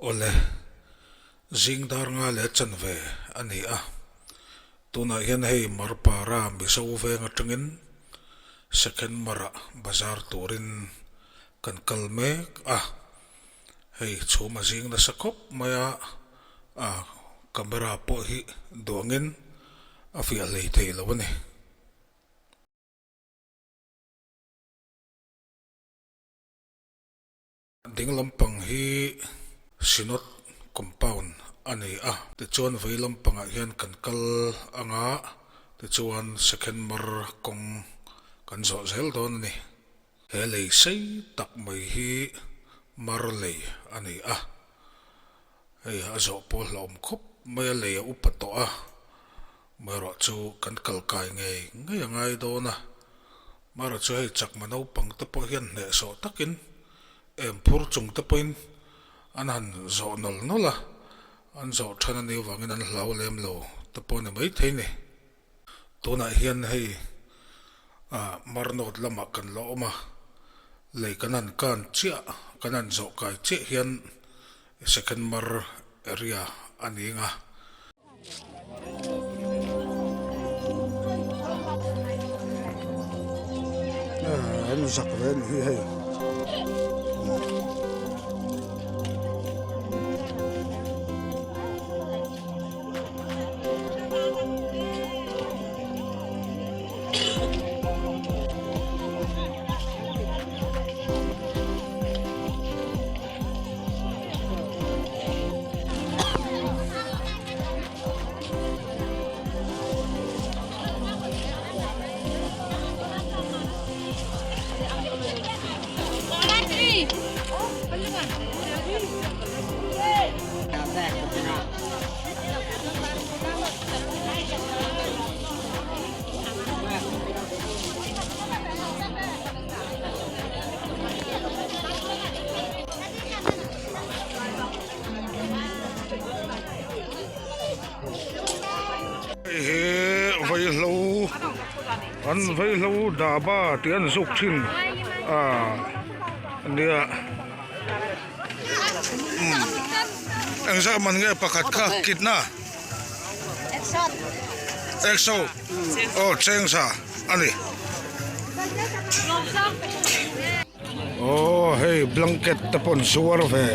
Awle, zing dar nga leh chanve a ni a. Tunah hian hei Marpara Mizo veng atangin Second Marah bazar turin kan kal mek a. Hei chhum a zing nasa khawp mai a, a camera pawh hi duangin a fiah hlei thei lo a ni. Ding lampang hi Synod compound a ni a, tichuan vei lampangah hian kan kal anga tichuan Second Mar kawng kan zawh zel dawn a ni. He lei sei tak mai hi Mar lei a ni a, hei a zawh pawh hlauhawm khawp mai a, lei a upa tawh a, Marawh chu kan kal kai ngei ngei a ngai dawn a, marawh chu hei chakma naupang te pawh hian hnehsawh takin em phur chung te pawhin an han zawh nawl nawl a, an zawh than a nih avangin an hlau lem lo te pawh a ni maithei ni. Tunah hian hei ah Marnawt lamah kan la awm a, lei kan han kan chiah, kan han zawh kai chiah hian Second Mar area a ni ang a. An zak ve a nih hi hei. Hei hi vaihlo an vaihlo dhaba tih an zuk thin a nia umm engzah man nge pakhat kha kitna exo aw chengsa a ni. Aw hei blanket te pawh an zuar ve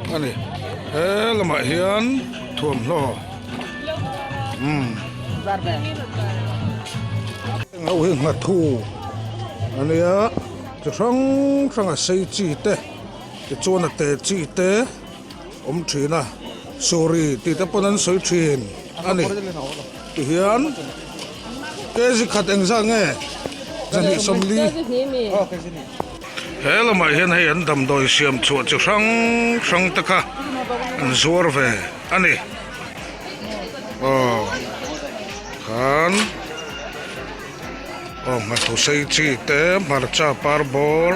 a ni he lamah hian thuamhnaw umm heng ho hi nghathu a nia chi hrang hrang a sei chi te tichuan a te chi te awm thin a suri tih te pawn an sawi thin a ni tihian kg khat engzat nge zahnih sawmli he lamah hian hei an damdawi siam chhuah chi hrang hrang te kha an zuar ve a ni aw khan aw nghathu sei chi te hmarcha par bawr.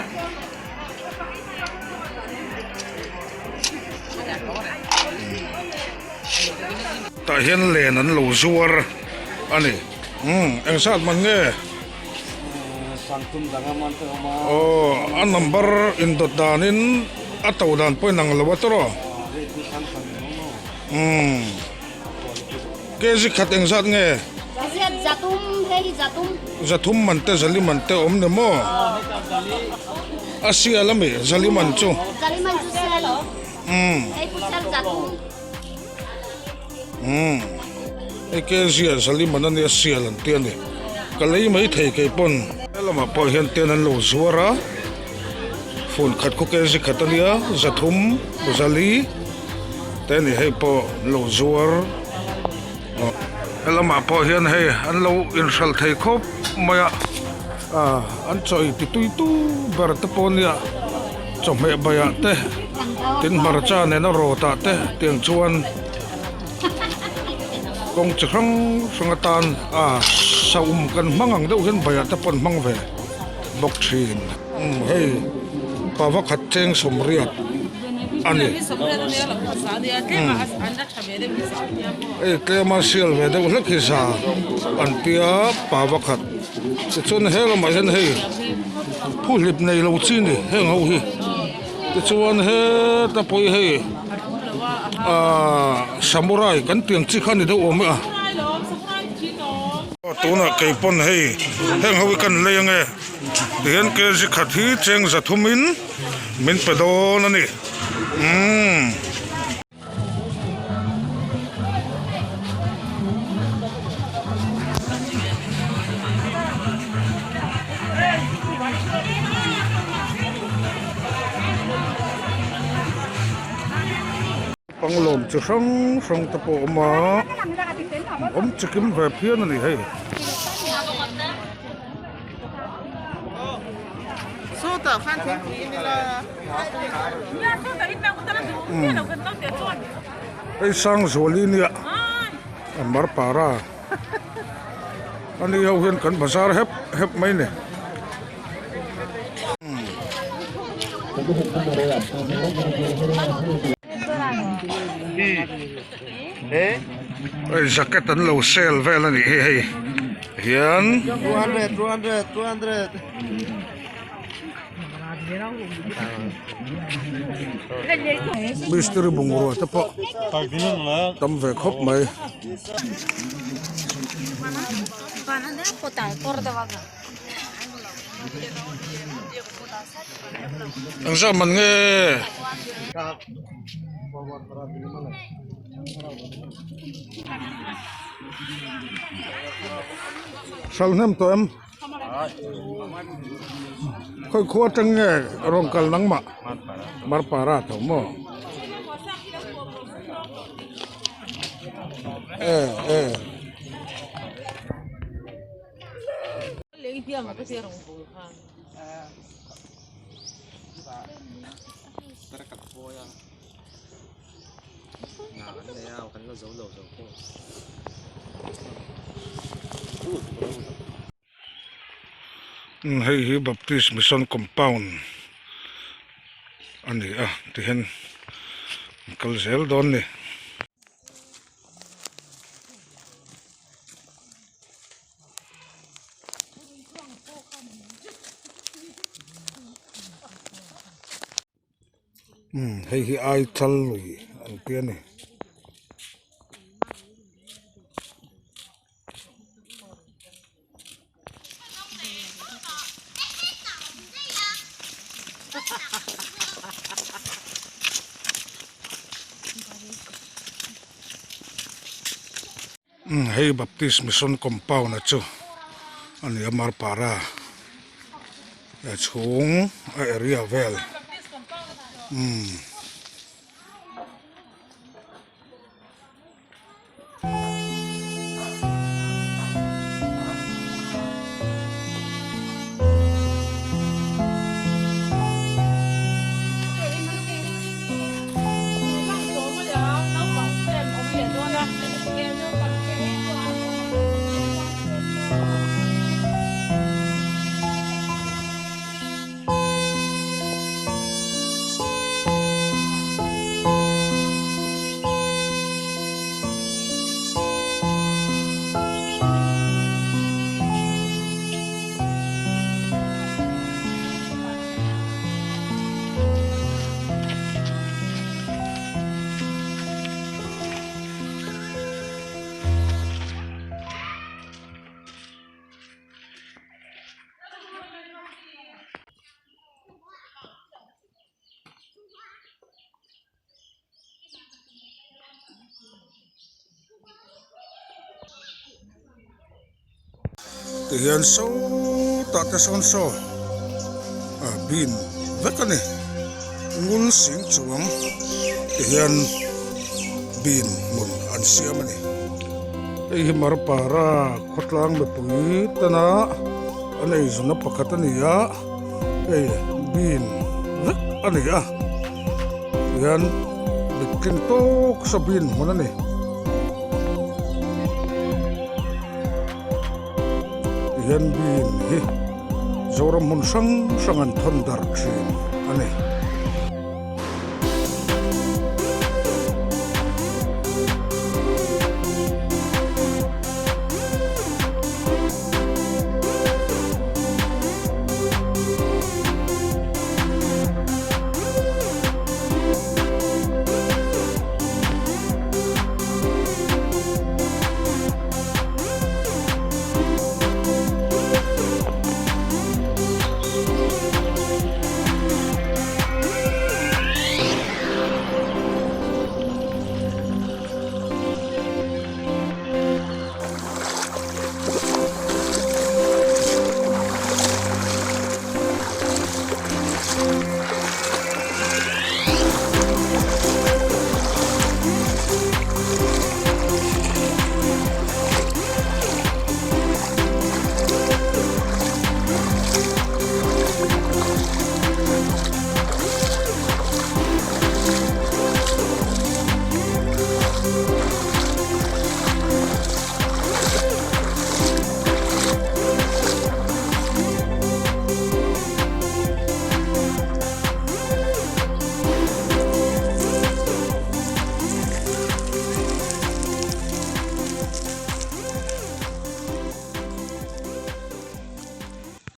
Tah hian len an lo zuar a ni umm eng zat man nge aw a number indawt danin a to dan pawh inang lo a tawrh umm kg khat eng zat nge. Zathum man te zali man te awm ni maw? A sial ami zali man chu. Umm. Umm. Hei kezia zali man ania sial an ti a ni. Ka lei mai thei kei pawn. He lamah pawh hian ten an lo zuar a. Phone khat khu kezi khat ania zathum zali te a ni hei pawh an lo zuar. Helamah pawh hian hei an lo inhralh thei khawp mai a, ah an chaw ti tui tu ber te pawh nia chawhmeh baiah te tin hmarcha nena rawt ah te tiang chuan kawng chi hrang hrang atan ah saum kan hmang ang deuh hian baiah te pawh an hmang ve bawk thin. Umm hei pava khat cheng sawmriat a ni. Hei tlema sial ve deuh hlek hi za an tia pa pakhat tichuan he lamah hian hei phuhlip nei lo chi a ni heng ho hi tichuan heta pawh hi hei. Aaa samurai kan tih ang chi kha a ni deuh awm e a. Tunah kei pawn hei heng ho hi kan lei ange tihian kg khat hi cheng za thumin min pe dawn a ni umm. Panglawm chi hrang hrang te pawh a awm a awm chikim ve phian a ni hei. Hei Sangzuali nia a mar para ani ho hian kan bazar hep hep mai ni. Hei jacket an lo sale vel a nih hi hei hian. Mistiri bungrua te pawh tam ve khawp mai. Engzah man nge? Hral hnem tawh em? Khawi khua atang nge rawn kal nangmah? Marpara tho maw? E e. Hei hi Baptist Mission Compound a ni a tihian an kal zel dawn a ni. Umm hei hi ai chal lui an ti a ni. Hei Baptist Mission Compound a chu a ni a Marpara a chhung a area vel umm. Tihian sawtah te sawn saw ah bean vek a ni ngul sing chuang tihian bean hmun an siam a ni. Hei hi Marpara khawtlang mipui tana an eizawnna pakhat a ni a hei bean vek a ni a tihian mittlin tawk sa bean hmun a ni. Tihian bean hi Zoram hmun hrang hrang an thawn darh thin a ni.